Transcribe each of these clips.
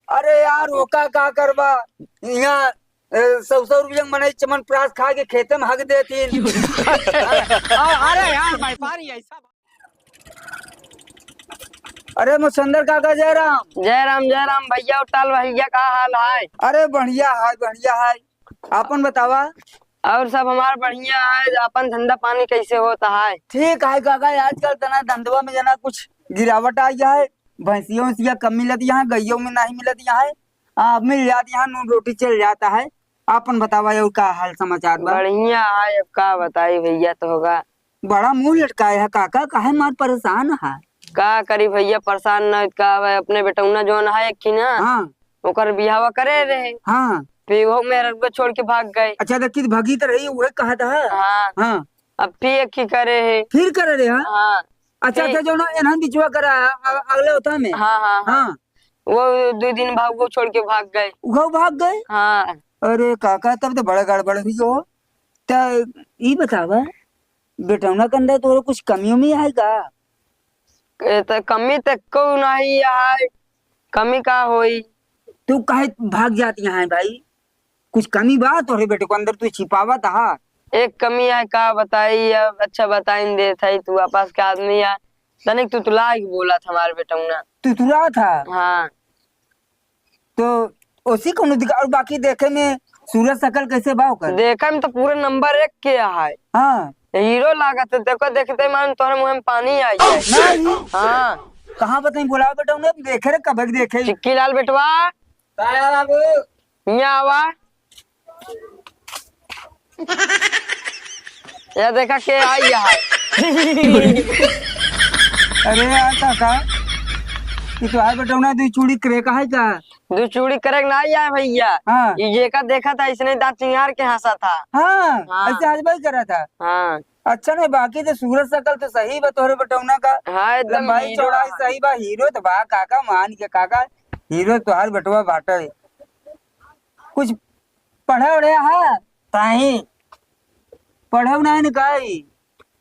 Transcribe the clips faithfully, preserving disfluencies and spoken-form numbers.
अरे यार, ओका का करबा? यहाँ, ए, सौ सौ रुपया के मनई चमन प्रास खा के खेते में हग देतीन। अरे यार, व्यापारी ऐसा। अरे मुसंदर काका, जय राम। जय राम, जय राम भैया। और ताल भैया, का हाल है? अरे बढ़िया है, बढ़िया है। आपन बतावा। और सब हमार बढ़िया है। आपन धंधा पानी कैसे होता है? ठीक है काका, आजकल तना धंधवा में जना कुछ गिरावट आई है। भैंसिया उसिया कम मिलत यहाँ, गइयों में नहीं मिलत यहाँ है। हाँ, मिल जात यहाँ, नून रोटी चल जाता है। आपन बतावा, और का हाल समाचार बा? बढ़िया है, अब का बताई भैया, तो होगा। बड़ा मुंह लटकाए है काका, काहे मार परेशान है? का करी भैया, परेशान न का, अब अपने बेटौना जौन है एक ही ना, हाँ। ओकर बियाहवा करे रहे। हाँ। फिर वो मेहररुआ छोड़ के भाग गए। अच्छा, तो कित भगी तो रही, उहे कहा था। हाँ। हाँ। अब फिर एक ही करे है। फिर करे रहे, हाँ? हाँ। अच्छा, फिर अच्छा, जौन एनहन बिचवा करा, अ-, अगले होता में। हाँ, हाँ, हाँ। हाँ। वो दो दिन भाग, वो छोड़ के भाग गए। वो भाग गए? हाँ। अरे काका, तब तो बड़ा गड़बड़ हुई हो। त ई बतावा, बेटौना के अंदर तोरे कुछ कमी उमी है का? ए, त कमी त को नहीं है, कमी का होई? तू काहे भाग जाती है भाई? कुछ कमी बा तोरे बेटे को अंदर, तू छिपावत हा? एक कमी है, का बताई अब? अच्छा बताई न देत है, तू आपस के आदमी है, तनिक तुतला के बोला था हमारे बेटौना। तुतला था? हाँ। तो ओसी कौनो दिक्कत, और बाकी देखे में सूरत शकल कैसे बा ओकर? देखे में तो पूरे नंबर एक के है। हाँ। हीरो लागत है, देखो, देखते ही मालूम तोहरे मुँह में पानी आई है। नहीं। हाँ। कहाँ बताई, बोलाओ बेटा उन्हें, देखे रे, कब देखे। चिक्की लाल बेटवा। का है बाबू? हियाँ आवा। या देखा के आई है। अरे यार काका, ये तो है बेटौना, दो चूड़ी करे का है का? दो चूड़ी करे के ना आई है भैया। हाँ। ये जेका देखा था, इसने दांत चिंगार के हंसा था। हाँ, हाँ। ऐसे हंसबा ही करा था। हाँ। अच्छा नहीं, बाकी तो सूरत शकल तो सही बा तोहरे बेटौना का। हाँ, एकदम लंबाई हीरो चौड़ाई है। सही बा, हीरो तो बा काका, मान के काका, हीरो तोहार बेटवा बाटे। कुछ पढ़े ओढ़े हा? ताही। पढ़े नहीं न काई?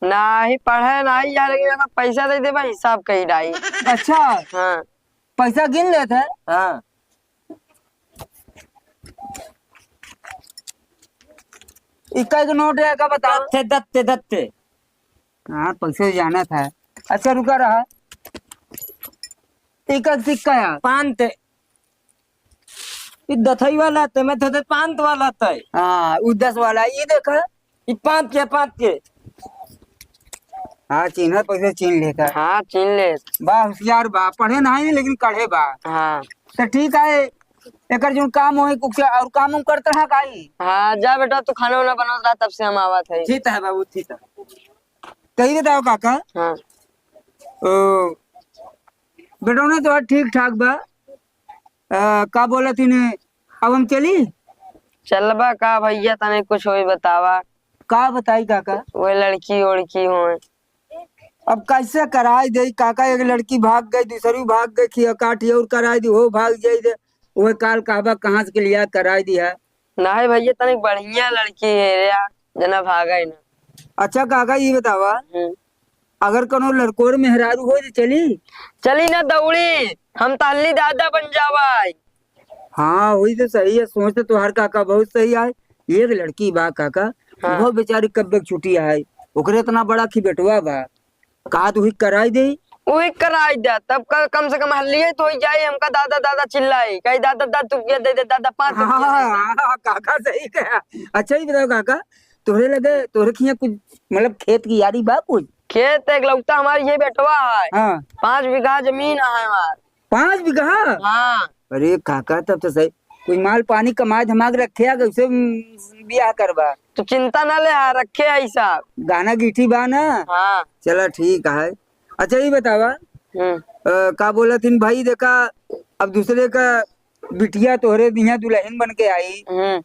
नहीं, पढ़े नहीं यार, लेकिन अगर पैसा दे देबा, हिसाब कही डाई। अच्छा। हाँ। पैसा गिन लेत है? हाँ। इक्का के नोट है, का बताओ? दत्ते, दत्ते, दत्ते। हाँ, पैसे जाना था। अच्छा, रुका रहा। इक्का के सिक्का है? पाँच ते। ई दथई वाला ते, मैं तो पाँच वाला ते। हाँ, उ दस वाला, ई देखा। ई पाँच के, पाँच के। हाँ, चिन्ह पैसे चीन लेता। हाँ, चीन ले। बा होशियार बा, पढ़े नहीं लेकिन कढ़े बा। हाँ। तो ठीक है, एकर जो काम होई, कुछ और काम उम करत रहा काई? हाँ, जा बेटा, तू खाना वाना बनावत रहा, तब से हम आवत है। ठीक है बाबू, ठीक है। तो ई बताओ काका। हाँ। ओ, बेटौना तो ठीक ठाक बा। अ, का बोलत ही ने, अब हम चली? चलबा का भैया, तने कुछ होई बतावा। का बताई काका? वही लड़की ओड़की होए। अब कैसे कराई दे काका, एक लड़की भाग गई, दूसरी भाग गई, खिया काठी और कराई दी, हो भाग जाई दे, वह काल कहबा कहाँ से के लिया कराई दी है। नहीं भैया, तनिक बढ़िया लड़की है रे, जना भागे ना। अच्छा काका, ये बतावा, हम्म। अगर कोनो लड़कोर मेहरारू हो तो चली? चली ना दौड़ी, हम तहली दादा बन जावाई। हाँ, वही तो सही है, सोच तो तोहार काका बहुत सही आए। एक लड़की बा काका, हाँ। वो बेचारी कब्बे के छुट्टी आए, ओकरे इतना बड़ा खी बेटवा बा, कहा तू ही कराई दे। वही कराई दे, तब क-, कम से कम हल्लिए तो होई जाए, हमका दादा दादा चिल्लाई, कही दादा दस रुपया दे दे, दादा पाँच रुपया दे दे। हाँ, हाँ, काका सही कहा। अच्छा ही बताओ काका, तोहरे लगे, तोहरे खिया कुछ, मतलब, खेत की यारी बा कुछ? खेत एक लौता हमार ये बेटवा है। हाँ। पाँच बीघा जमीन है हमार। पाँच बीघा? हाँ। अरे काका, तब तो सही। कुछ माल पानी कमाए धमाए रखे है, कैसे, उम, बियाह करबा? तो चिंता ना ले, हाँ, रखे है हिसाब। गहना गीठी बा ना? हाँ। चला ठीक है। अच्छा, ये बतावा, हम्म। अ, का बोलत हिन भाई, देखा, अब दूसरे का बिटिया तोहरे दिया दुल्हन बन के आई, हम्म।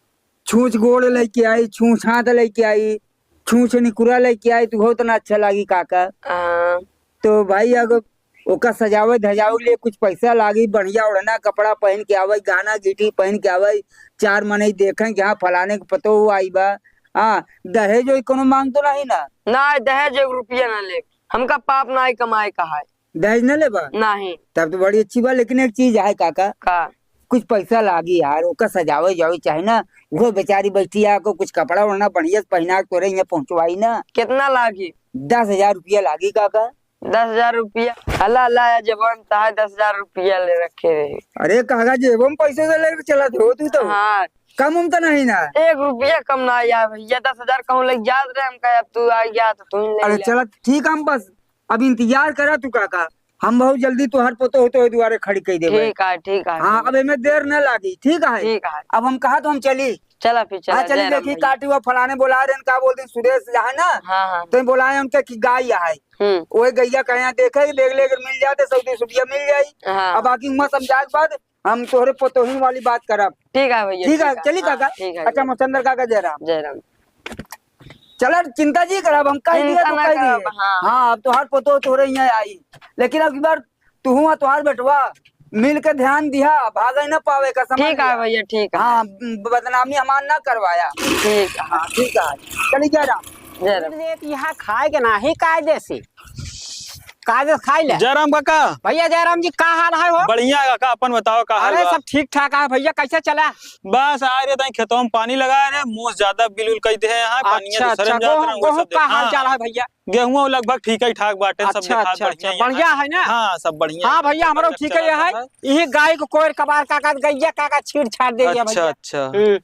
छूछ गोड़ लेके आई, छूछ हाथ लेके आई, छूछ निकुरा लेके आई, तो बहुत ना अच्छा लागी काका। हाँ। तो भाई, अगर ओका सजावे धजावे के लिए कुछ पैसा लागी, बढ़िया ओढ़ना कपड़ा पहन के आवे, गहना गीठी पहन के आवे, चार मनई देखें कि हाँ, फलाने के पतोह आई बा। हाँ, दहेज वही कोनो मांग तो नहीं ना? ना, दहेज एक रुपया ना ले, हमका पाप ना है कमाए का है। दहेज न लेबा? नहीं। तब तो बड़ी अच्छी बात, लेकिन एक चीज है काका। का? कुछ पैसा लागी यार, ओका सजावे जावे चाही ना। वो बेचारी बैठी है, को कुछ कपड़ा ओढ़ना बढ़िया से पहिना के तोरे यहाँ पहुँचवाई ना। कितना लागी? दस हजार रुपया लागी काका। दस हजार रुपया? अल्लाह, अल्लाह, या जवान ताहे दस हजार रुपया ले रखे रहे। अरे काका, जेबो में पैसे से लेके चला थे हो तू तो। हाँ। कम उम तो नहीं ना? एक रुपया कम ना आया भैया, दस हजार कहूँ लग जात रहे, हम कहे अब तू आ गया तो तू ही ले अरे लिया। चला ठीक, हम बस अब इंतजार करा तू काका, हम बहुत जल्दी तोहार पोतो होते हुए दुआरे खड़ी कई देबे। ठीक है, ठीक है। हाँ, अब एमे देर न लागी, ठीक है? ठीक है। अब हम कहा तो हम चली। चला फिर, चला, हाँ, चली जय राम देखी भैया। काटी हुआ फलाने बोला रहे हैं, का बोलते हैं, सुरेश है ना? हाँ, हाँ। तो बोलाए उनके कि गाय है। हम्म। ओए गैया कहे देखे, देख ले, अगर मिल जाते, सौ दो सौ रुपया मिल जाई। हाँ। अब बाकी हुआ समझाए के बाद हम तोहरे पोतोही वाली बात करब। ठीक है भैया, ठीक है, ठीक है। चली हाँ, काका। ठीक है अच्छा, भैया। मचंदर काका, जय राम। जय राम। चला, चिंता जी करब, हम कह दिया चिंता तो ना कह करब, दिए। हाँ। हाँ, अब तोहार पोतो तोहरे यहाँ आई, लेकिन अब की बार तू हुआ तोहार बेटवा मिल के ध्यान दिहा, भागे न पावे का, समझ ठीक है लिया। भैया, ठीक है। हाँ, बदनामी हमार ना करवाया। ठीक है। हाँ, ठीक है। चली जय राम। जय राम। देख, यहाँ खाए के नाही कायदे से। कायदे से खाई ले। जयराम काका। भैया जयराम जी, का हाल है हो? बढ़िया है काका, अपन बताओ, का हाल अरे बा? सब ठीक ठाक है भैया, कैसे चला? बस आ रहे ताई खेतों में पानी लगा रहे, मूस ज्यादा बिलुल कई दे हैं यहाँ, पानी अच्छा, दूसरे अच्छा, में जात गेहूं, रहे, वो गेहूं सब का दे-, हाल हाँ। चाल है भैया? गेहुआ लगभग ठीक ही ठाक बाटे, सब अच्छा, देखात अच्छा, बढ़िया अच्छा, ही बढ़िया है। है ना? हाँ, सब बढ़िया हाँ है। भैया, हमरो सब ठीक है, चलत है। है। यही गाय को कोयर कबार काका, गैया काका छीड़ छाड़ दे दिया अच्छा, भैया। अच्छा। हम्म,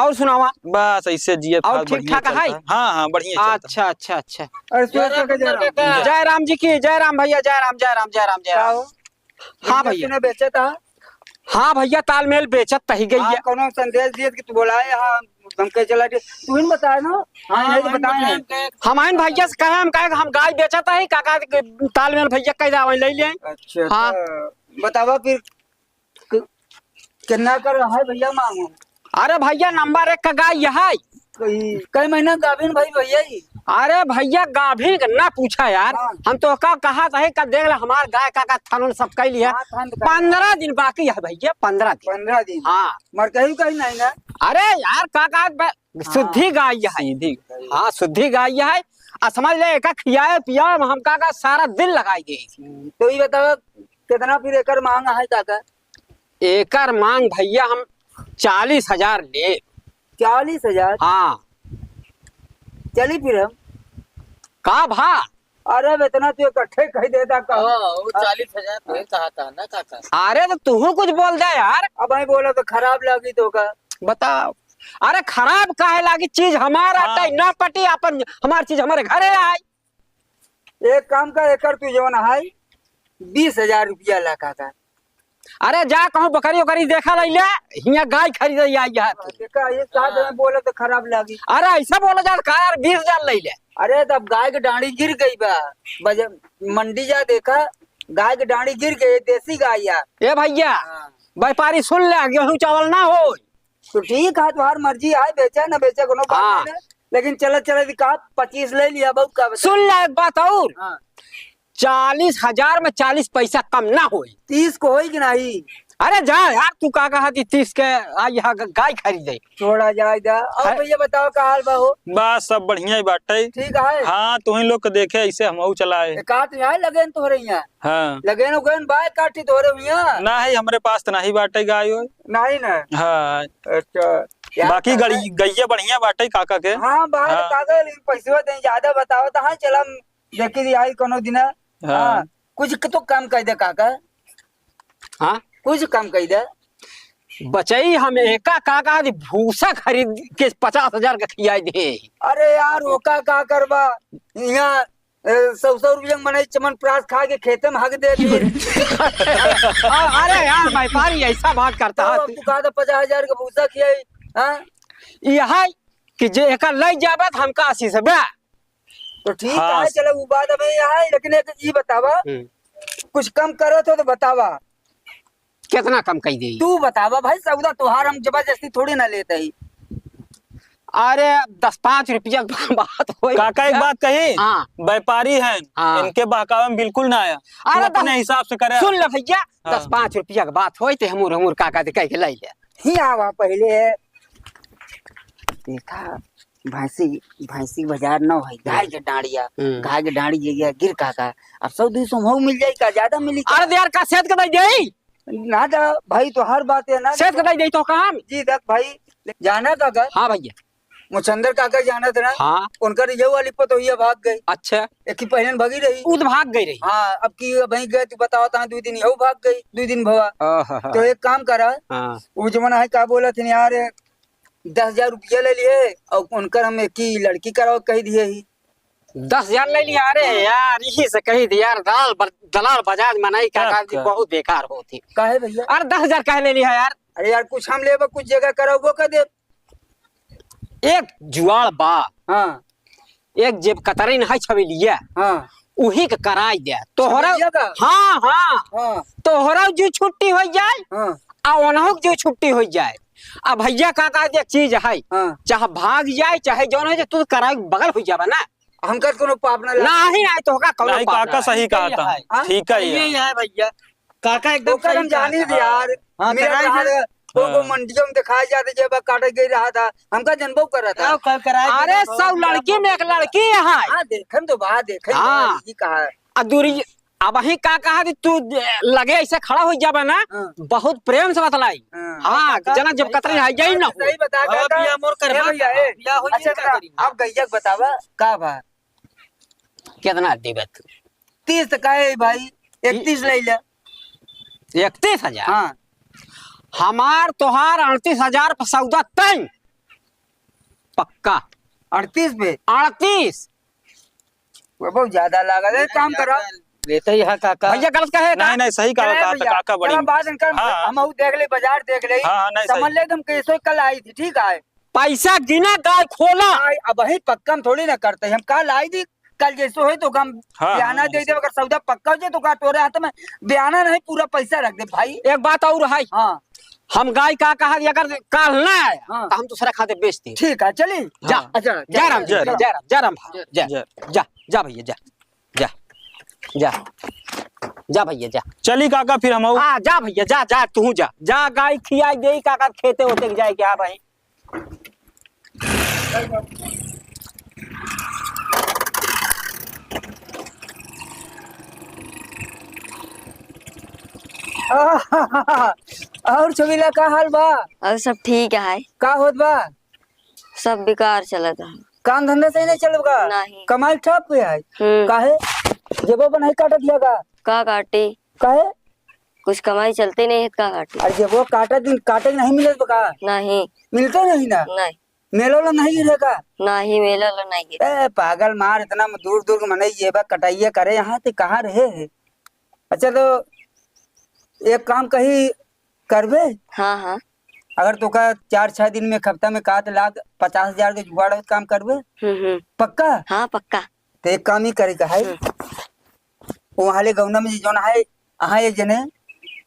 और सुनावा? बस ऐसे जियत और खात ठीक बढ़िया ठाक है? चलता है। हाँ, हाँ, बढ़िया चलता है। अच्छा, अच्छा, अच्छा। अरे सुरेश काका, जय राम। जय राम जी की, जय राम भैया, जय राम, जय राम, जय राम, जय का राम। हो? हाँ भैया। तूने बेचा था? हाँ भैया, तालमेल बेचत तही गई हाँ, है। कोनो संदेश दिए कि तू बोलाए, हाँ, हम कहे चला दे। तू ही न बताए ना। हाँ, हाँ, नहीं तो हम बताए बताए नहीं। हम कहे हम आइन भैया से कहे, हम कहे हम गाय बेचत है, काका के तालमेल भैया कह दे, वहीं ले ले। अच्छा, हाँ। तो बतावा फिर क-, कितना कर है भैया मांगो? अरे भैया, नंबर एक का गाय यह है। कई, कई महीना गाभिन भाई भैया ही। अरे भैया, गाभिन का ना पूछा यार। हाँ। हम तो का कहा था, का देख ले, हमार गाय का, का थान उन सब कह लिया। हाँ, थान तो कह लिया। पन्द्रह दिन बाकी है भैया, पन्द्रह दिन। पन्द्रह दिन? हाँ। मर कहीं कहीं नहीं ना? अरे यार, का, का बे-, हाँ। शुद्धि गाय है। शुद्धि। हाँ, शुद्धि गाय है। आ समझ ले, एका खियाए पियाए में हम का, का सारा दिन लगाई गई। हम्म, तो ये बताओ, कितना फिर एकर मांग है काका? एकर मांग भैया हम चालीस हजार ले। चालीस हजार? हाँ। चली फिर हम। का भा? अरे, अब इतना तू इकट्ठे कह देता का? हाँ, वो चालीस हजार तो ही कहा था ना काका। अरे, तो तू कुछ बोल दे यार। अब भाई बोला तो खराब लगी तो का? बताओ। अरे, खराब काहे लागी? चीज हमारा हाँ। टाइम ना पटी, अपन, हमार चीज हमारे घरे आए। एक काम कर, एकर तू जवन है, बीस हजार रुपया ला काका। अरे जा कहूँ बकरी उकरी देखा लई ले, हियाँ गाय खरीदे आई है तू। देखा, ये साथ हाँ। में बोले तो खराब लागी। अरे ऐसा बोला जा का यार, बीस हजार लई ले। अरे तब गाय के डांडी गिर गई बा, बज-, मंडी जा देखा, गाय के डांडी गिर गई, देसी गाय यार। ए भैया, हाँ। व्यापारी सुन ले, गेहूं चावल ना हो। तो ठीक है, तुम्हार मर्जी है, बेचे ना बेचे, कोनो बात हाँ। नहीं ना। लेकिन चला, चला, यदि कहा पच्चीस ले लिया, बहुत का बता। सुन ले एक बात और। हाँ। चालीस हजार में चालीस पैसा कम ना होई। तीस को होई कि नहीं? अरे जा यार, तू का कहा कि तीस के आ यहाँ ग-, गाय खरीदे। छोड़ा जाए जा। और अरे भैया बताओ का हाल बा हो? बस सब बढ़िया ही बाटे। ठीक है। हाँ, तुहीं लोग के देखे ऐसे हमहू चलाए। एकात यहाँ लगे न तोहरे यहाँ। हाँ। लगे न उगे न बाय काटी तोहरे यहाँ। ना है, हमरे पास तो नहीं बाटे गाय होय। नहीं ना। हाँ। अच्छा। यार बाकी काका गड़ी-, गइया बढ़िया बाटे काका के। हाँ, बाहर हाँ। काका, लेकिन पैसवा दे ज्यादा बताओ तो हाँ, चला हम देखी दी आई कोनो दिन। हाँ। हाँ, कुछ क-, तो कम कर दे काका। हाँ? कुछ कम कर दे। बचई हम एका काका दी भूसा खरीद के पचास हजार का खियाई दे। अरे यार, ओका का करबा? यहाँ, ए, सौ सौ रुपया के मनई चमन प्रास खा के खेते में हग दे दी। आ, अरे यार, व्यापारी ऐसा बात करता तो है। अब तू कहा था पचास हजार का भूसा खियाई, हाँ? यह है कि जे एका लई जाबे त हमका आशीष बा। तो ठीक हाँ। है, चलो, वो बात हमें यहाँ है, लेकिन एक ई बतावा, हम्म। कुछ कम करत हो तो बतावा। कितना कम कही देई? तू बतावा भाई, सौदा तोहार हम जबरदस्ती थोड़ी ना लेते ही। अरे, दस पाँच रुपया के बात होई। काका, एक बात कही, हाँ। व्यापारी हैं, हाँ। इनके बहकावे में बिल्कुल ना आया। अरे, तू अपने दस हिसाब से करे। सुन ले भैया, हाँ। दस पाँच रुपया के बात होई, ते हमूर, हमूर काका दे कह के लाई ले। ही आवा पहले। देखा, भैंसी, भैंसी बाजार न है, गाय के डांडिया, हम्म। गाय के डांडी जे गया गिर काका, अब सौ दो सौ में मिल जाई का, ज्यादा मिली का? अरे यार, का सेध के दे देई? ना दा भाई, तोहार बात है ना। सेठ का दे दे तो काम। जी देख भाई, जाना काका। हाँ भैया। मुचंदर काका जाना था ना। हाँ। उनकर ये वाली पतोहिया भाग गई। अच्छा। एक ही पहले भगी रही। उ तो भाग गई रही। हाँ, अब की वहीं गए, तू बताओ, तहाँ दो दिन यहू भाग गई, दो दिन भवा। आहा। तो एक काम करा। हाँ। वो जमाना है, का बोला थे यार, दस हजार रुपया ले लिए और उनकर हम एक ही लड़की कराओ कह दिए ही। दस हजार ले लिया? अरे हाँ। यार, यही से कही थी यार, दलाल ब-, दलाल बजाज मनई का तब काम जी का। बहुत बेकार होती। काहे भैया? अरे दस हजार काहे ले लिया यार? अरे यार, कुछ हम लेबा, कुछ जगह कराबो कर दे। एक जुआड़ बा। हाँ। एक जेब कतरी नहीं छबेलिया। हाँ। उही के कराई दे। तोहरा छबेलिया का? हाँ, हाँ। हाँ। तोहरा जो छुट्टी हो जाए, हाँ। आ ओनहु के जो छुट्टी हो जाए। अब भैया का, का एक चीज है, हाँ। चाहे भाग जाए, चाहे जौन हो जाए, तू कराई बगल हो जाबा ना। हमका कोनो पाप ना लागे। नाही, नाही, तोहका कौनो नहीं, पाप काका ना। सही कहा था। हाँ? ठीक है ये। यही है भैया, काका एकदम ओकर सही हम कहा जानी था। थे यार। हाँ, मेरा कराई यहाँ है। वो, वो हाँ। मंडियों में दिखाई जाते जब काटे गई रहा था, हमका जनबो कर रहा था। आओ, कल कराए अरे, देना, सब बहुत लड़की में एक लड़की है। हाँ, देखें तो बात, देखें हाँ। ये कहा है। आ दूरी, अब ही का कहा थी, तू लगे ऐसे खड़ा हो जाबा ना, हाँ। बहुत प्रेम से बतलाई। हाँ। हाँ, हाँ, जना जब सही कतरी कहा। है, यही ना हो। सही बता, हाँ, काका। बिया मोर कर, ए हाँ, भैया, ए, बिया हो अच्छा, जाए, का करी? आप गैया के बतावा, का बा? कितना देबे तू? तीस तो काहे भाई, इकतीस ले ले। इकतीस हजार? हाँ। हमार तोहार अड़तीस हजार पर सौदा तय। पक्का। अड़तीस पे? अड़तीस। वो बहुत ज्यादा लागल है, काम करा। लेते ही हाँ काका। भैया गलत कहे का? नहीं, नहीं, सही कहा, नहीं कहा था भैया, काका बड़ी। चला बात इनका, हाँ। हम देख ले, बाजार देख ले। हाँ, हाँ, नहीं, समझ सही। ले, तुम कैसे कल आई थी, ठीक है? पैसा गिना, गाय खोला। गाय अब ही पक्का हम थोड़ी ना करते, हम कल आई थी, कल जैसे होई तो हम हाँ, बयाना हाँ, दे दे, सही। अगर सौदा पक्का हो जाए तो का तोरे हाथ में बयाना नहीं, पूरा पैसा रख दे भाई। एक बात और है, हाँ। हम गाय का कहा कि अगर काल ना आया, हाँ। तो हम दूसरा खाते बेच दे। ठीक है, चली। जा। हाँ। अच्छा, जा राम, जय, जा राम, जय राम, जय राम, जय। जा, जा भैया, जा, जा, जा, जा भैया, जा। चली काका, फिर हम आऊ। हाँ, जा भैया, जा, जा, तू जा, जा, गाय खियाई दे काका, खेते होते जाए के, हाँ भाई। और छबीला, का हाल बा? और सब ठीक है। का होत बा? सब बेकार चलत है। काम धंधा सही नहीं चलत बा? नहीं। कमाई ठप गया है? हम्म। काहे? जेबो पर नहीं काटत हिया का? का काटी? काहे? कुछ कमाई चलते नहीं है, का काटी? अरे जेबो काटत दिन काटे के नहीं मिलत बा का? नहीं। मिलते नहीं ना? नहीं। मेलो लो नहीं गिरे का? नहीं, मेलो लो नहीं गिरे। ए, पागल मार, इतना दूर दूर के मनई जेबा कटाइया करे, यहाँ ते कहाँ रहे है? अच्छा तो एक काम कही करबे? हाँ, हाँ। अगर तोका चार छह दिन में, एक हफ्ता में का तो लाख पचास हजार के जुगाड़ हो, काम करबे? हम्म, हम्म। पक्का? हाँ, पक्का। तो एक काम ही करे का है, हम्म। वहाँ ले गौना में जौन है, अहाँ एक जने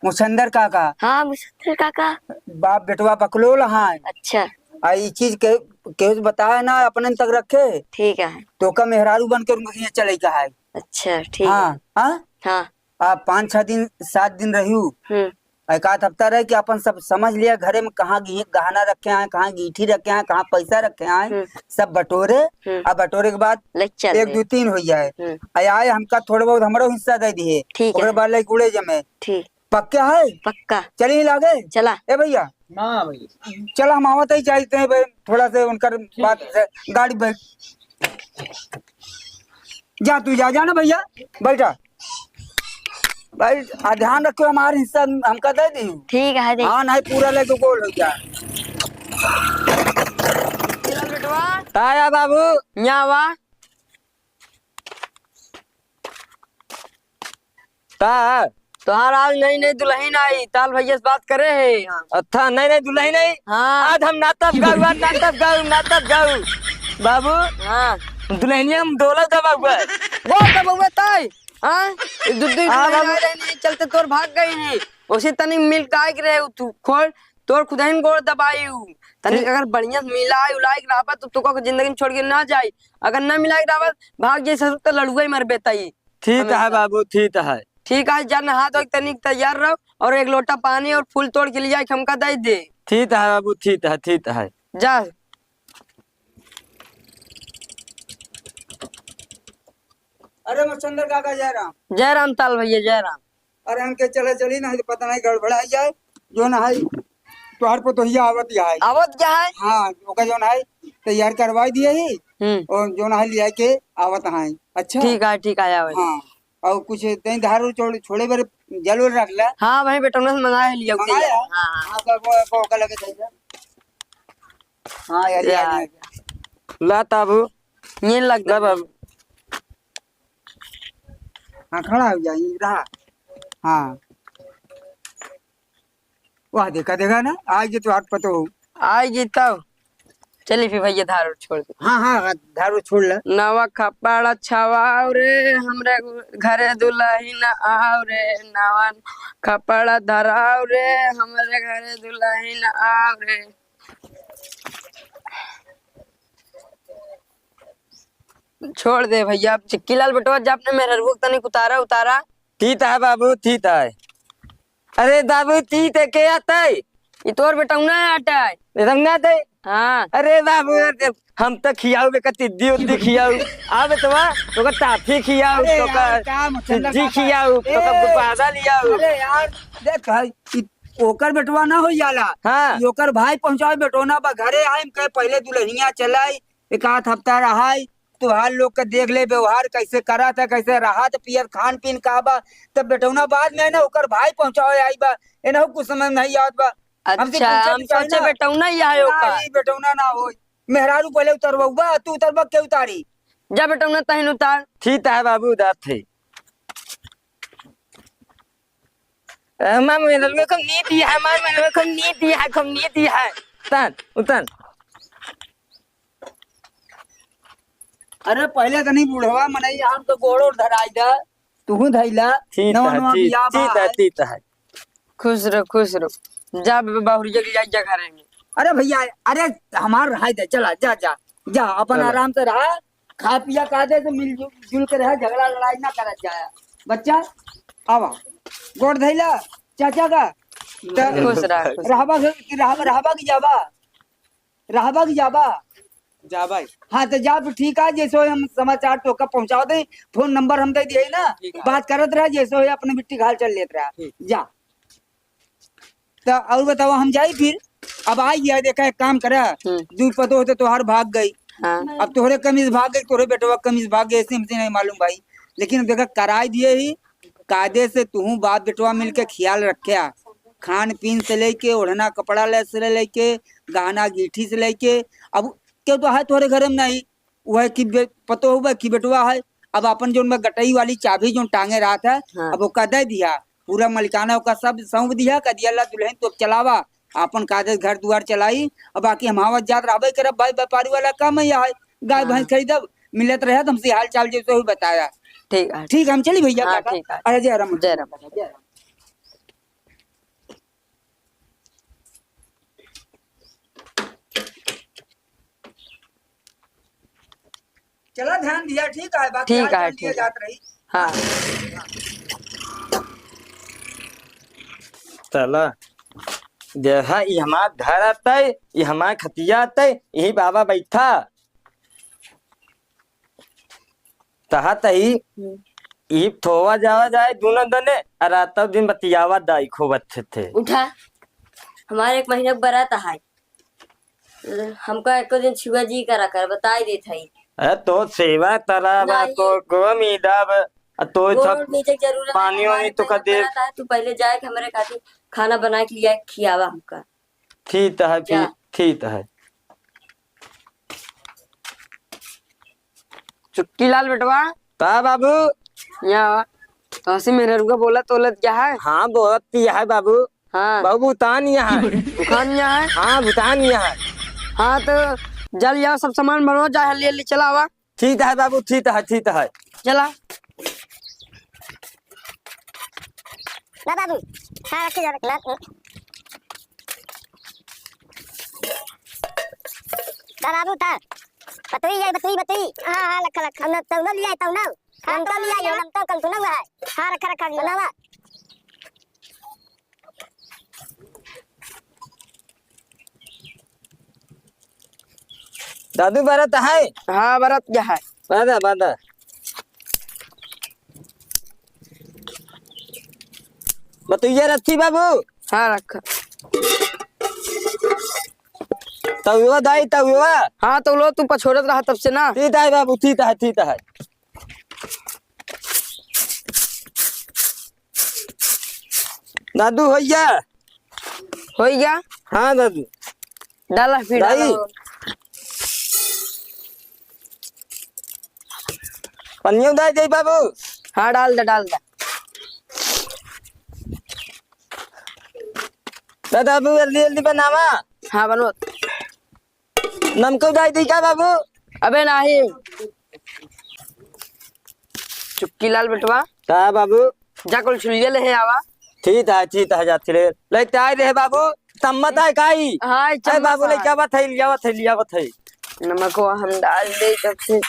मुसंदर काका। हाँ, मुसंदर काका। बाप बेटवा बकलोल हाँ। अच्छा। आ ई चीज के, केहू से बताए ना, अपने तक रखे। ठीक है। तोका मेहरारू बन के उनके यहाँ चले का है। अच्छा, ठीक है। हाँ, हाँ? हाँ। आ पाँच छह दिन, सात दिन रहियो। हम्म। एक आध हफ्ता रह के अपन सब समझ लिया, घरे में कहाँ गी-, गहना रखे हैं, कहाँ गीठी रखे हैं, कहाँ पैसा रखे हैं, हम्म। सब बटोरे। हम्म। आ बटोरे के बाद ले चल एक, दे। दो, तीन हो जाए। हम्म। आ आए, हमका थोड़ा बहुत हमरो हिस्सा दे दिए। ठीक है। ओकरे बाद लेके उड़े जमे। ठीक। पक्का है? पक्का। चली लागे? चला। ए भैया। ना भैया। चला, हम आवत ही जाते हैं भाई, थोड़ा से उनकर ठीक बात है। से गाड़ी बैठ। जा तू जा, जा ना भैया, बैठा। भाई, आ ध्यान रखियो, हमार हिस्सा हमका दे दियो। ठीक है, दे। हाँ, नहीं पूरा लेके गोल हो जा। बेटवा। ताया बाबू। न्यावा। का? तोहार आज नई नई दुलहिन आई, ताल भैया से बात करे है। अच्छा, नई नई दुलहिन आई? हाँ। आज हम नाचब गाउब, आज नाचब गाउब, नाचब गाउब। बाबू। हाँ। दुलहिनिया हम डोला दबाउबा। वो दबाउबा ताई? हाँ? दू, दू हाँ, दुलहिन बाबू। आए रहे, नहीं चलते तोर भाग गई है। उसी तनी मिल के आए के रहे तू, खोल, तोर खुदहिन गोड़ दबाई हूँ। तनी ठीक। अगर बढ़िया से मिलाए उलाए के रहबा तो तोका के जिंदगी में छोड़ के ना जाई। अगर ना मिलाए के रहबा, भाग जाई ससुर तो लड़ुआ ही मरबे ताई। ठीक है हमेशा। बाबू, ठीक है। ठीक है, जा नहा धो के तनिक तैयार रहो और एक लोटा पानी और फूल तोड़ के लिया के हमका दे दे। ठीक है बाबू, ठीक है, ठीक है। जा। अरे मच्छंदर काका, जय राम। जय राम ताल भैया, जय राम। अरे हमके चला चली ना, पता नहीं गड़बड़ा जाए। जौन है, तोहार पतोहिया आवत है। आवत क्या है? हाँ, ओका जौन है, तैयार करवाई दिए ही। हम्म। और जौन है, लिया के आवत है। अच्छा? ठीक है, ठीक है, आवत। हाँ, और कुछ तैं धार छोड़-, छोड़े बर जल उल रख ले। हाँ भाई, बेटौना से मंगाए लिया, मंगाए लिया। है? हाँ, हाँ। हाँ, तो वो, वो ओका लगे दे दे। हाँ, यार, यार। यार। ला ताबू। ये लग ला बाबू। हाँ, खड़ा हो जा, ये रहा। हाँ। वाह, देखा, देखा ना, आज ये तो हाथ पतो हो। आज ये तो। चली फिर भैया, धार उर छोड़ दे। हाँ, हाँ, हाँ, धार उर छोड़ ले। नवा कपड़ा छवाओ रे, हमरे घरे दुलहिन आओ रे, नवा कपड़ा धराओ रे, हमरे घरे दुलहिन आओ रे। छोड़ दे भैया, अब चिक्की लाल बेटवा जा अपने मेहररुआ के तनिक उतारा, उतारा। ठीक है बाबू, ठीक है। अरे बाबू, तीत के आतै? ई तोर बेटौना आटै। बेटौना आटै? हाँ। अरे बाबू, अरे हम तो खियाऊ बे, का तिद्दी उद्दी खियाऊ। आ बेटवा, तोका टाफी खियाऊ, अरे तोका यार, का मचंदा तिद्दी काका? खियाऊ, ए, तोका गुब्बारा लियाऊ। अरे यार, देख भाई, ई ओकर बेटवा ना हो जाला। हाँ। ई ओकर भाई पहुँचावे बेटौना बा घरे, आइम कहे पहले दुलहिनिया चलाई, एक आध हफ्ता रहाई, तोहार लोग के देख ले, व्यवहार कैसे करत है, कैसे रहत, पियत, खान पीन का बा, तब बेटौना बाद में है ना, ओकर भाई पहुँचावे आई बा, एनहु कुछ समझ नहीं आवत बा। हमसे अच्छा, पूछे हम भी चाही सोचे ना। बेटौना ही आए ना, ओकर। ई बेटौना ना होई। मेहरारू पहले उतरबउबा, तू उतरबा के उतारी? जा बेटौना तहिन उतार। ठीक है बाबू, उतारत है। हमार मेहररुआ खूब नीति है, हमार मेहररुआ खूब नीति है, खूब नीति है। उतर, उतर। अरे पहले तनी बुढ़वा मनई, हम तो गोड़ ओड़ धराई दा, तुहू धइला। ठीक नवा है, नवा ठीक, बियाह बा ठीक है, है। ठीक है। खुश रहो, खुश रहो। जा बे-, बहुरिया के जाई जा घरे में। अरे भैया, अरे हमार रहाई दे, चला, जा, जा, जा, अपन चला। आराम से रहा, खा पिया कायदे से मिलजुल, जुल के रहा, झगड़ा लड़ाई ना करत जाया। बच्चा, आवा, गोड़ धइला, चाचा का, त खुश रहा, खुश। रहबा के, रहबा, रहबा की जाबा? रहबा की जाबा? जाबा ही। हाँ, तो जा, ठीक है, जैसे होई हम समाचार तोहका पहुँचावा दे, फोन नंबर हम दे दिए ना, ठीक है। बात करत रहा, जैसे होई अपने बिट्टी घाल चल लेत रहा। ठीक। जा। तो और बतावा, हम जाई फिर? अब आई गया, देखा, एक काम करा, हम्म। दुइ पतोह तो तोहार भाग गई, हाँ। अब तोहरे कमीज भाग गई, तोहरे बेटवा कमीज भाग गई, ऐसे हमसे नहीं मालूम भाई, लेकिन देखा, कराई दिए ही, कायदे से तुहूँ बाप बेटवा मिलके ख्याल रख्या, खान पीन से लेके, ओढ़ना कपड़ा ले से लेके, गहना गीठी से लेके। अब केहू तो है तोहरे घरे में नहीं, वह कि बे-, पतोह बा कि बेटवा है, अब अपन जौन बा गटई वाली चाभी जौन टांगे रहत है, हाँ। अब ओका दे दिया, पूरा मलिकाना ओका सब सौंप दिया, कह दिया, "ला दुलहिन, तू अब चलावा, आपन कायदे घर दुआर चलाई।" अब बाकी हम आवत जात रहबे करब भाई, व्यापारी वाला काम है, गाय हाँ। भैंस खरीदब, मिलत रहे तो हमसे हाल चाल जैसे हुई बताया। ठीक है। ठीक है, हम चली भैया, हाँ, काका। ठीक है। अरे जय राम। जय राम। जय राम। चला ध्यान दिया, ठीक है, बाकी ठीक हाल है, चाल दिया ठीक है। जात रही। हाँ। चला, देखा, ई हमार घर आतै, ई हमार खटिया आतै, यही बाबा बैठा। तहा तही हम्म। ई थोवा जावा जाए दूनो दने, आ रातौ दिन बतियावा दाई खूब अच्छे थे। उठा, हमारे एक महीना के बरात है, हमका एको दिन छुआ जी करा कर, बताई देत हई। अरे तो सेवा तरा बा, नहीं। तो गोम ईदा बा, आ तो गोड़ सब नीचे जरूर है, पानी हमारे वानी तो का महीना के दे। बरात है, तू पहले जाए के हमरे खातिर खाना बना के लिया, खियावा हमका। ठीक है, जा। ठीक, ठीक है। चुटकी लाल बेटवा। का बाबू? यहाँ आवा। तो हंसी मेरे रुका बोलत, बोलत क्या है? हाँ, बोलत क्या है बाबू? हाँ। बाबू भूतान यहाँ है। भूतान यहाँ है? हाँ, भूतान यहाँ है। हाँ, तो जल्दी आओ, सब सामान बनवा, जा, हल्दी, हल्दी चला आवा। ठीक है बाबू, ठीक है, ठीक है। चला। ला बाबू, हाँ, रखे जा, रखे। ला, ला बाबू, उतार। बतुई जाए, बतुई, बतुई। हाँ, हाँ, रखा, रखा। हम तौना लिया है, तौना। हाँ, हम तो तौना लिया है, लिया। हम तो कल तौना हुआ है। हाँ, रखा, रखा, बनावा। दादू बरत है? हाँ, बरत गया है। बादा, बादा। ये रखी बाबू। हाँ, रखा। तउवा दाई, तउवा। हाँ, तो लो, तू पछोड़त रहा तब से ना। ठीक है बाबू, ठीक है, ठीक है। दादू, होइया? होइया? हाँ दादू। डाला फिर, दाई। डाला। पनियो डाल दे बाबू। हाँ, डाल दे, डाल दे। दादा बाबू, जल्दी जल्दी बनावा। हाँ, बनवा। नमको डाल दी का बाबू? अबे नाही। चुक्की लाल बेटवा। का बाबू? जा कुल छुलिया ले आवा। ठीक है, ठीक है, जाती रे। लेते आए रहे बाबू, तम्मत है काई? हाँ, अरे बाबू, ले क्या बात है, लिया बात है, लिया बात है। नमक को हम डाल दे तब से।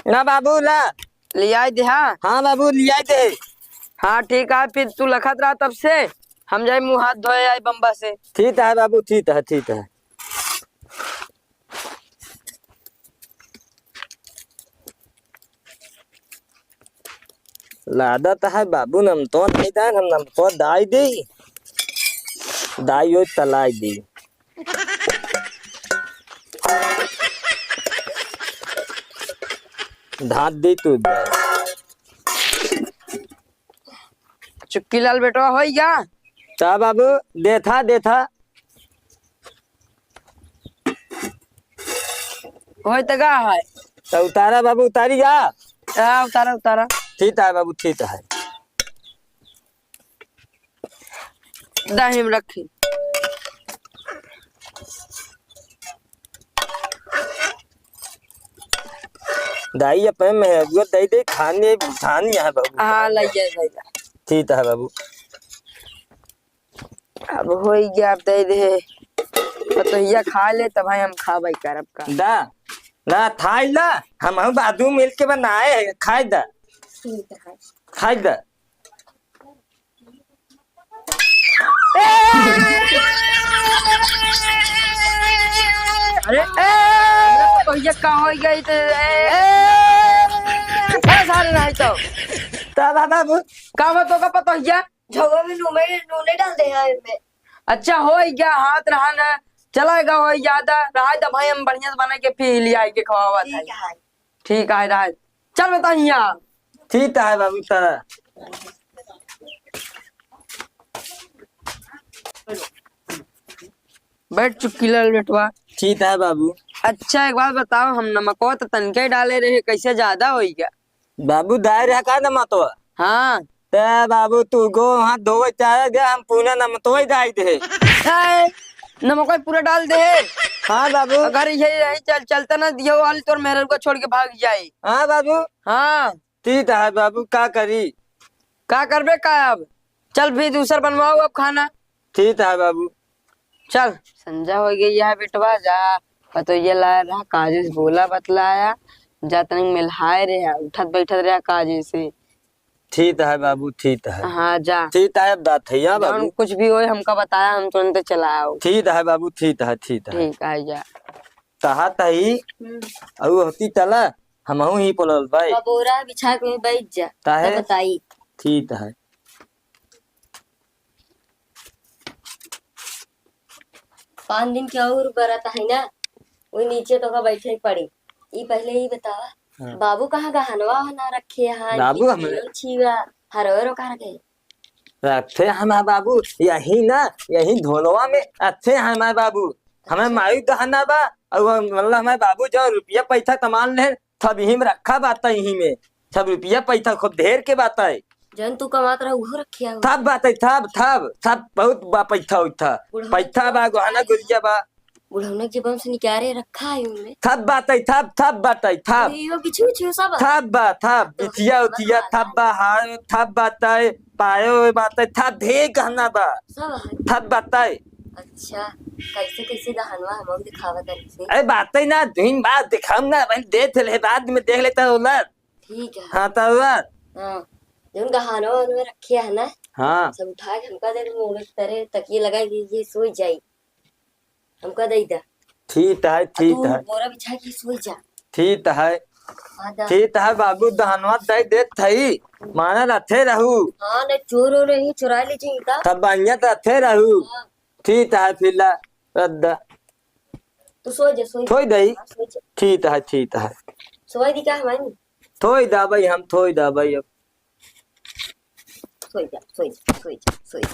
ना बाबू, ला। लियाई दे, हाँ। हाँ बाबू, लियाई दे। हाँ, ठीक है, फिर तू लखत रहा तब से, हम जाए मुँह हाथ धोए आए बम्बा से। ठीक है बाबू, ठीक है, ठीक है। लादत है बाबू, नमतो नहीं दान, हम नमतो दाई दी। दाई ओई तलाई दी। धात दी तू दाई। चुक्की लाल बेटवा होई गया? ता बाबू, देथा, देथा। होय त का है? त उतारा बाबू, उतारी जा। हाँ, उतारा, उतारा। ठीक है बाबू, ठीक है। दही में रखी। दाई, अपने मेहरुआ दे दे, खाने, खानी है बाबू। हाँ, लइया, लइया। ठीक है बाबू। अब होई गया, अब दे दे। पतोहिया खा ले, तब भाई हम खाबै करब का। दा, दा, थाई ला, हम बादू मिल के बनाए हैं, खाई दा। ठीक है। खाई दा। अरे, ए, पतोहिया का होई गई ते, ए, ए, सारे नहीं तो। दा, दा, दा, बु- का बा तो का पतोहिया? झोंगा में नूने, नूने डाल दे है इनमें। अच्छा, होई गया, हाथ रहा ना, चला गया, होई ज्यादा रहा, तो भाई हम बढ़िया से बना के फिर ले आई के खवावा ठीक था। है। ठीक है, रहा। चल बता हियाँ। ठीक है बाबू, तारा। बैठ चुक्की लाल बेटवा। ठीक है बाबू। अच्छा, एक बात बताओ, हम नमकवा तो तनके डाले रहे, कैसे ज्यादा होई गया? बाबू, दाए रहा का नमकवा? हाँ। ते बाबू, तू गो हाथ धोवे चाहे गया, हम पूरा नमतोय डाल दे। ए, नमक पूरा डाल दे। हाँ बाबू। अगर ये यही चल, चलता ना दियो वाली तोर मेहर को छोड़ के भाग जाए। हाँ बाबू। हाँ। ठीक है बाबू, का करी? का करबे का अब? चल फिर दूसर बनवाओ अब खाना। ठीक है बाबू। चल, संझा हो गई है बेटवा, जा, पतोहिया लाया रहा, काजी से बोला बतलाया, जा तनिक मिलहाए रहे, उठत बैठत रहा काजी से। ठीक है बाबू, ठीक है। हाँ, जा। ठीक है, अब दाथैया जौन बाबू। कुछ भी होए, हमका बताया, हम तुरंत चला आओ। ठीक है बाबू, ठीक है, ठीक है। ठीक है, जा। कहा तही, हम्म। अउ होती चला, हमहू ही पलल भाई। बबोरा बिछा के बैठ जा, काहे? तब बताई। ठीक है। पाँच दिन के और बरत है ना, वही नीचे तो का बैठे ही पड़ी। ई पहले ही बतावा, हाँ। बाबू कहाँ गहनवा वहना रखे हैं? बाबू कि हमरे छीवा, हरवेरो कहाँ रखे? रखे हमार बाबू यही ना, यही धोलवा में रखे हमार बाबू। हमें अच्छा। माई गहना बा, और मतलब हमार बाबू जो रुपया पैसा कमान ले, सब यही में रखा बात है, यही में। सब रुपया पैसा खूब ढेर के बात है। जौन तू कमात रहा, उहो रखिया हो। सब बात है, सब, सब, सब बहुत बा पैसा उठा। बुढ़ौना पैसा बा, गहना गुरिया बा। बुढ़ौना के जेबम से निकारे रखा है उनमें। सब बात है, सब, सब बात है, सब। अरे, यो बिछू, बिछू सब है। सब बा, सब। तो बिछिया, उठिया, सब बा, हार, सब बात है, पायो बात है, सब ढेर गहना बा। सब है। सब बात है। अच्छा, कैसे, कैसे गहनवा हमको दिखावा तनी से। अरे, बात है ना, दिन बाद दिखाऊं ना, भाई, देख ले, बाद में देख लेता होला। ठीक है। हाँ, तो हुआ। हाँ, जौन गहनवा उनमें रखे है ना, हाँ। सब उठा के हमका दे, मुंह के तरे तकिए लगा के ये सोई जाई, हमका दे दा। ठीक है, ठीक है। बोरा बिछा के सोई जा। ठीक है। हाँ, दा। ठीक है बाबू, दहनवा दे देत हई, माना रथे रहू। हाँ, न चोर हो रही, चुरा ले जाई का? तब बढ़िया तो रथे रहू। हाँ। ठीक है, फिर ला, रद्दा। तू सोई जा, सोई जा। थोई दई? हाँ, सोई जा। ठीक है, ठीक है। सोई दी का हमारी? थोई दा भाई, हम थोई दा भाई अब। सोई जा, सोई जा, सोई जा, सोई जा।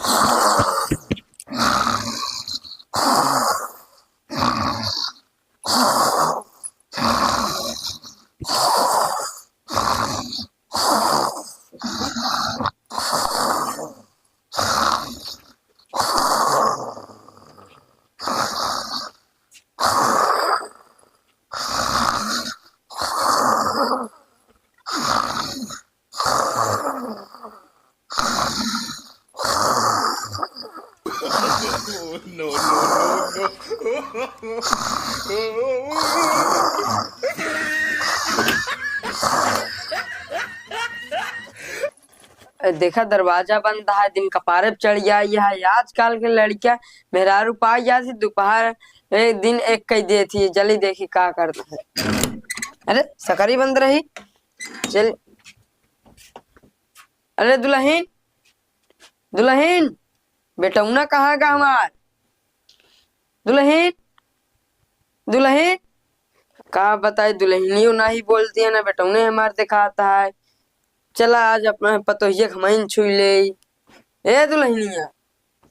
ए, देखा, दरवाजा बंद है, दिन कपारे पे चढ़ गया। यह आजकल के लड़कियां मेहरारू पा गया थी, दोपहर, ए, दिन एक कई दे थी। जल्दी देखी का करता है। अरे, सकरी बंद रही। चल, अरे दुलहिन, दुलहिन, बेटौना कहाँ गा हमार? दुलहिन, दुलहिन, का बताई, दुलहिनियो नाही बोलती है, ना बेटौने हमार देखाता है। चला आज अपना पतोहिया के हमइन छुई ले। ए दुलहिनिया,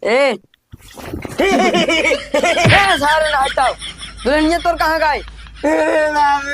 ए। ए सारे ना हटाओ। दुलहिनिया तोर कहाँ गई? ए बाबू,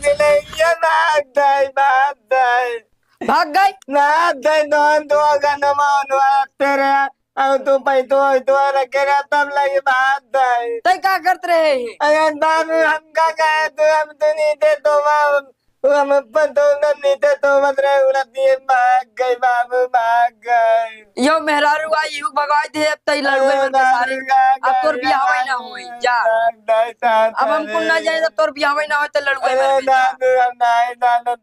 दुलहिनिया भाग गई, भाग गई। भाग गई? ना दे, दो, दो गनमा उनवा तेरे, अब तू पैतो, तो रखे रहा, तब लगे भाग गई। तै का करत रहे हैं? अरे बाबू, हम का कहे, तू हम तो नहीं दे, तो बाबू, हम अपन तो उधर नहीं थे, तो बस रे उड़त दिए, भाग गई बाबू, भाग गई। यो मेहरारू आई, यू भगाई दे, अब तई लड़ुए अरे मर के सारे। बाबू, भाग अब तोर गई, बियाह ना भाग होई, गई, जा। भाग गई, साथ अब हम कुल ना में। जाए, तो तोर बियाह ना होई, तो लड़ुए अरे मर के जा। बाबू, हम नहीं जानो,